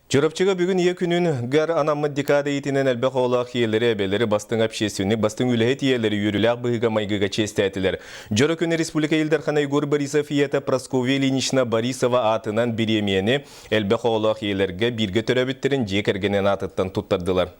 Чурапчыга бүгүн Ийэ күнүн-гэр анаммыт декада иитинэн элбэх оҕолоох ийэлэри, эбэлэри, бастыҥ общественник, бастыҥ үлэһит ийэлэри үөрүүлээх быһыыга-майгыга чиэстээтилэр. Дьоро күнү республика Ил Дархана Егор Борисов ийэтэ Прасковья Ильинична Борисова аатынан бириэмийэни элбэх оҕолоох ийэлэргэ бииргэ төрөөбүттэрин дьиэ кэргэнин аатыттан туттардылар.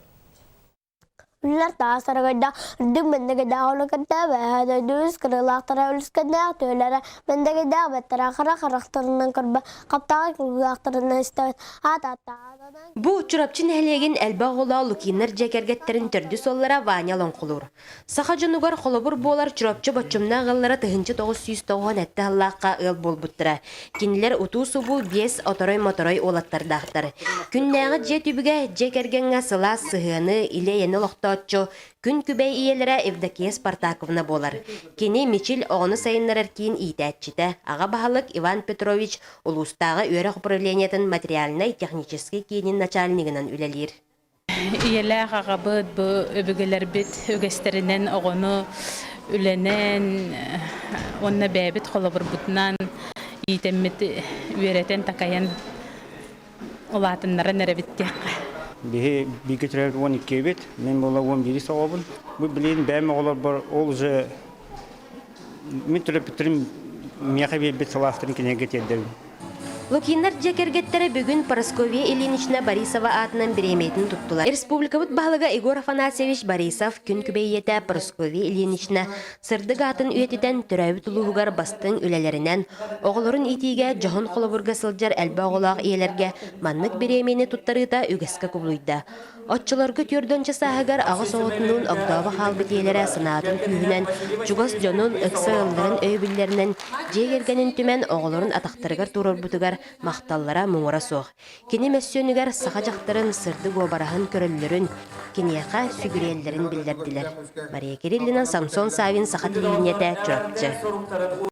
Үллэр таас арыгыйда, үрдүк мэндэгэйдээх улуканта, бэһэ дойду үс кырыылаахтара үлүскэннээх түөлэрэ, мэндэгэйдээх бэттэрэ хара харахтарынан көрбө, хаптаҕай кулгаахтарынан истэбит, аат ааттаах Бу Чурапчы нэһилиэгин элбэх оҕолоох Лукиннар дьиэ кэргэттэрин төрдүс уоллара Ваня олоҥхолуур. Саха дьонугар холобур буолар Чурапчы боччумнаах ыаллара 1997 сыллаахха ыал буолбуттара. Кинилэр утуу-субуу биэс оторой-моторой уолаттардаахтар. Күннээҕи дьиэ түбүгэ дьиэ кэргэҥҥэ сылаас сыһыаны, илэ-эйэни олохтооччу күн күбэй ийэлэрэ Евдокия Спартаковна буолар. Кини Мичил оҕону сайыннарар киин иитээччитэ, аҕа баһылык Иван Петрович улуустааҕы үөрэх управлениетын материальнай-техническэй киинин начальнигынан үлэлиир. Ийэлээх аҕабыт бу өбүгэлэрбит үгэстэринэн оҕону үлэнэн уонна бэйэбит холобурбутунан иитэммит, үөрэтэн-такайан улаатыннаран эрэбит диэххэ. Биһи бииргэ төрөөбүт 12-бит, мин буола 11 оҕобун. Бу билигин бэйэм оҕолорбор ол уже мин төрөппүттэрим миэхэ биэрбит сылаастарын кинигэ тиэрдэбин. Лукиннар дьиэ кэргэттэрэ бүгүн Парасковья Ильинична Борисова аатынан бириэмийэтин туттулар. Республикабыт баһылыга Егор Афанасьевич Борисов күн күбэй ийэтэ Парасковья Ильинична сырдык аатын үйэтитэн төрөөбүт улууһугар бастыҥ үлэлэринэн, оҕолорун иитиигэ дьоһун холобурга сылдьар элбэх оҕолоох ийэлэргэ маннык бириэмийэни туттарыыта үгэскэ кубулуйда. Оччолорго түөрдүөнчэ сааһыгар аҕыс оҕотунуун огдообо хаалбыт ийэлэрэ санаатын күүһүнэн, чугас дьонун, ыкса ыалларын өйөбүллэринэн дьиэ кэргэнин түмэн оҕолорун атахтарыгар туруорбутугар махталлара муҥура суох. Кини мөссүөнүгэр саха дьахтарын сырдык уобараһын көрөллөрүн, киниэхэ сүгүрүйэллэрин биллэрдилэр. Мария Кириллина, Самсон Савин, Саха телевидениетэ, Чурапчы.